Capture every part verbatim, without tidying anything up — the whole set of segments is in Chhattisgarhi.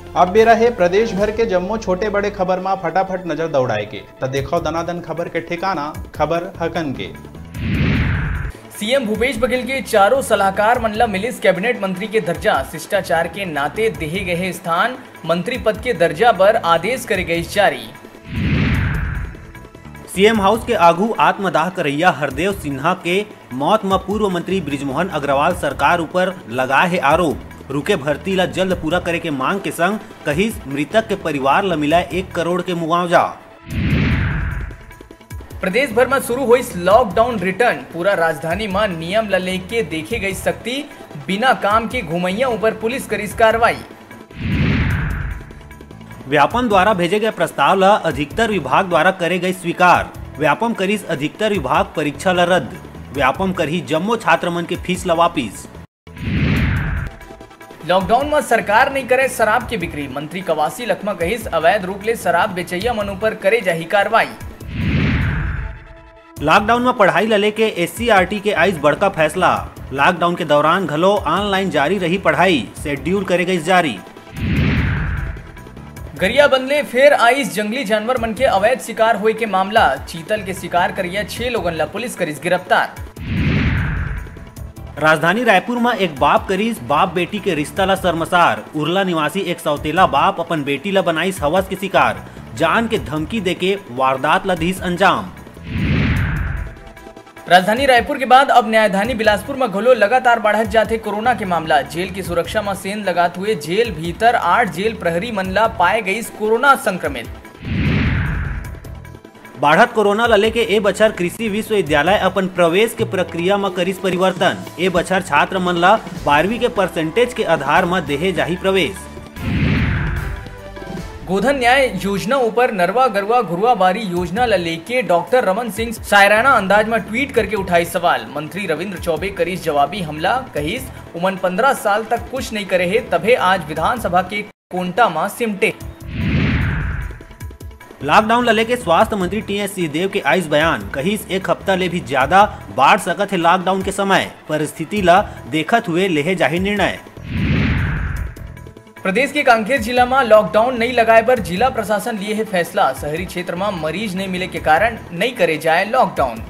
अब बेरा हे प्रदेश भर के जम्मो छोटे बड़े खबर मा फटाफट नजर दौड़ाए के। त देखो दनादन खबर के ठिकाना, खबर हकन के। सीएम भूपेश बघेल के चारों सलाहकार मन ल मिलिस कैबिनेट मंत्री के दर्जा, शिष्टाचार के नाते देहे गए हे स्थान, मंत्री पद के दर्जा बर आदेश करे गइस जारी। सीएम हाउस के आघू आत्मदाह करैया हरदेव सिन्हा के मौत म पूर्व मंत्री बृजमोहन अग्रवाल सरकार ऊपर लगाए हे आरोप। रुके भर्ती ल जल्द पूरा करे के मांग के संग कहिस, मृतक के परिवार ल मिला एक करोड़ के मुआवजा। प्रदेश भर म शुरू होइस लॉकडाउन रिटर्न, पूरा राजधानी म नियम ल लेके देखे गई सख्ती, बिना काम के घुमैया ऊपर पुलिस करिस कार्रवाई। व्यापम द्वारा भेजे गए प्रस्ताव ल अधिकतर विभाग द्वारा करे गई स्वीकार। व्यापम करिस अधिकतर विभाग परीक्षा ल रद्द। व्यापम करही जम्मो छात्र मन के फीस ल वापिस। लॉकडाउन म सरकार नइ करे शराब के बिक्री, मंत्री कवासी लखमा कहिस, अवैध रूप ले शराब बेचैया मन ऊपर करे जाही कार्रवाई। लॉकडाउन म पढ़ाई ल लेके एससीईआरटी के आइस बड़का फैसला। लॉकडाउन के दौरान घलो ऑनलाइन जारी रही पढ़ाई, शेड्यूल करे गइस जारी। गरियाबंद ले फेर आइस जंगली जानवर मन के अवैध शिकार होए के मामला, चीतल के शिकार करिया छह लोगन ला पुलिस करिस गिरफ्तार। राजधानी रायपुर म एक बाप करिस बाप बेटी के रिश्ता ला शर्मसार। उरला निवासी एक सौतेला बाप अपन बेटी ला बनाइस हवस के शिकार, जान के धमकी देके वारदात ला दिस अंजाम। राजधानी रायपुर के बाद अब न्यायधानी बिलासपुर म घलो लगातार बढ़त जाथे कोरोना के मामला। जेल की सुरक्षा म सेंध लगात हुए जेल भीतर आठ जेल प्रहरी मन ला पाए गइस कोरोना संक्रमित। बाढ़त कोरोना ल लेके ए बछर कृषि विश्वविद्यालय अपन प्रवेश के प्रक्रिया म करिस परिवर्तन। ए बछर छात्र मन ल बारहवीं के परसेंटेज के आधार म देहे जाही प्रवेश। गोधन न्याय योजना ऊपर नरवा गरुआ घुरुआ बारी योजना ल लेके डॉक्टर रमन सिंह सायराना अंदाज म ट्वीट करके उठाई सवाल। मंत्री रविंद्र चौबे करिस जवाबी हमला, कहिस, उमन पंद्रह साल तक कुछ नइ करे हे, तभे आज विधानसभा के कोंटा म सिमटे। लॉकडाउन ल लेके स्वास्थ्य मंत्री टीएस सिंहदेव के आइस बयान, कहिस, एक हफ्ता ले भी ज्यादा बाढ़ सकत हे लॉकडाउन के समय, परिस्थिति ल देखत हुए लेहे जाही निर्णय। प्रदेश के कांकेर जिला म लॉकडाउन नइ लगाए बर जिला प्रशासन लिए हे फैसला। शहरी क्षेत्र म मरीज नइ मिले के कारण नइ करे जाए लॉकडाउन।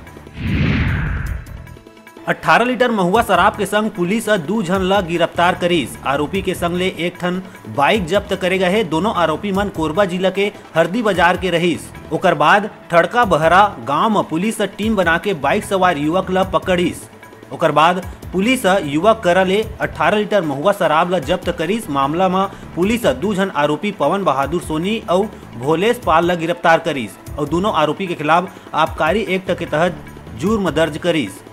अठारह लीटर महुआ शराब के संग पुलिस ह दू झन ल गिरफ्तार करिस। आरोपी के संग ले एक ठन बाइक जब्त करे गए हे। दोनों आरोपी मन कोरबा जिला के हरदी बाजार के रहिस। ओकर बाद ठड़का बहरा गांव म पुलिस ह टीम बना के बाइक सवार युवक ल पकड़िस। ओकर बाद पुलिस ह युवक करा ले अठारह लीटर महुआ शराब ल जब्त करिस। मामला म पुलिस ह दू झन आरोपी पवन बहादुर सोनी अउ भोलेश पाल ल गिरफ्तार करिस अउ दोनों आरोपी के खिलाफ आबकारी एक्ट के तहत जुर्म दर्ज करिस।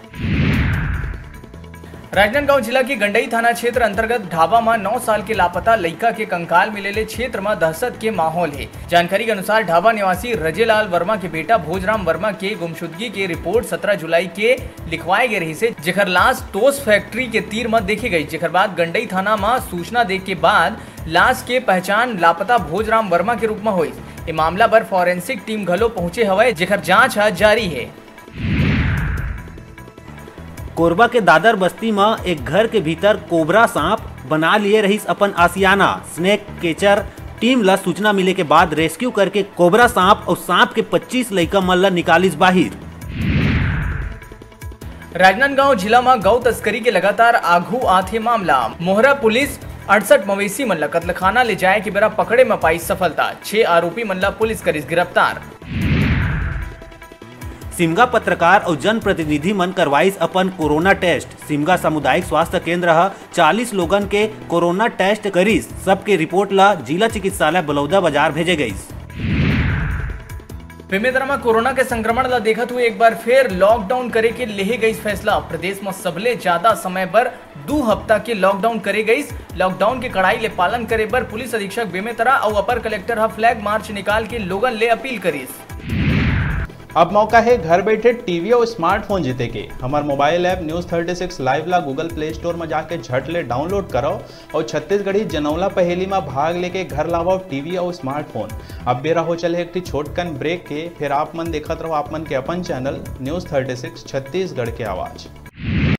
राजनांदगांव जिला के गंडई थाना क्षेत्र अंतर्गत ढाबा म नौ साल के लापता लइका के कंकाल मिले ले क्षेत्र म दहशत के माहौल हे। जानकारी के अनुसार, ढाबा निवासी रजेलाल वर्मा के बेटा भोजराम वर्मा के गुमशुदगी के रिपोर्ट सत्रह जुलाई के लिखवाए गए रहिस हे, जेकर लाश टोस फैक्ट्री के तीर म देखे गई, जेकर बाद गंडई थाना म सूचना दे के बाद लाश के पहचान लापता भोजराम वर्मा के रूप म होइस। ए मामला बर फॉरेंसिक टीम घलो पहुंचे हवय, जेकर जांच ह जारी हे। कोरबा के दादर बस्ती म एक घर के भीतर कोबरा सांप बना लिए रहिस अपन आसियाना। स्नेक कैचर टीम ल सूचना मिले के बाद रेस्क्यू करके कोबरा सांप अउ सांप के पच्चीस लइका मन ल निकालिस बाहिर। राजनांदगांव जिला म गौ तस्करी के लगातार आघू आथे मामला। मोहरा पुलिस अड़सठ मवेशी मन ल कत्लखाना ले जाए के बेरा पकड़े म पाइस सफलता। छह आरोपी मन ल पुलिस करिस गिरफ्तार। सिमगा पत्रकार अउ जनप्रतिनिधि मन करवाइस अपन कोरोना टेस्ट। सिमगा सामुदायिक स्वास्थ्य केंद्र ह चालीस लोगन के कोरोना टेस्ट करिस। सबके रिपोर्ट ल जिला चिकित्सालय बलौदा बाजार भेजे गइस। बेमेतरा म कोरोना के संक्रमण ल देखत हुए एक बार फेर लॉकडाउन करे के लेहे गइस फैसला। प्रदेश म सबले ज्यादा समय बर दू हफ्ता के लॉकडाउन करे गइस। लॉकडाउन के कड़ाई ले पालन करे बर पुलिस अधीक्षक बेमेतरा अउ अपर कलेक्टर ह फ्लैग मार्च निकाल के लोगन ले अपील करिस। अब मौका हे घर बैठे टीवी अउ स्मार्टफोन जीते के। हमर mobile app news thirty six live ला Google Play Store म जाके झट ले डाउनलोड करव अउ छत्तीसगढ़ी जनौला पहेली म भाग लेके घर लावव टीवी अउ स्मार्टफोन। अब बेरा हो चले एक ठी छोटकन ब्रेक के, फिर आप मन देखत रहो आप मन के अपन channel news thirty six Chhattisgarh के आवाज़।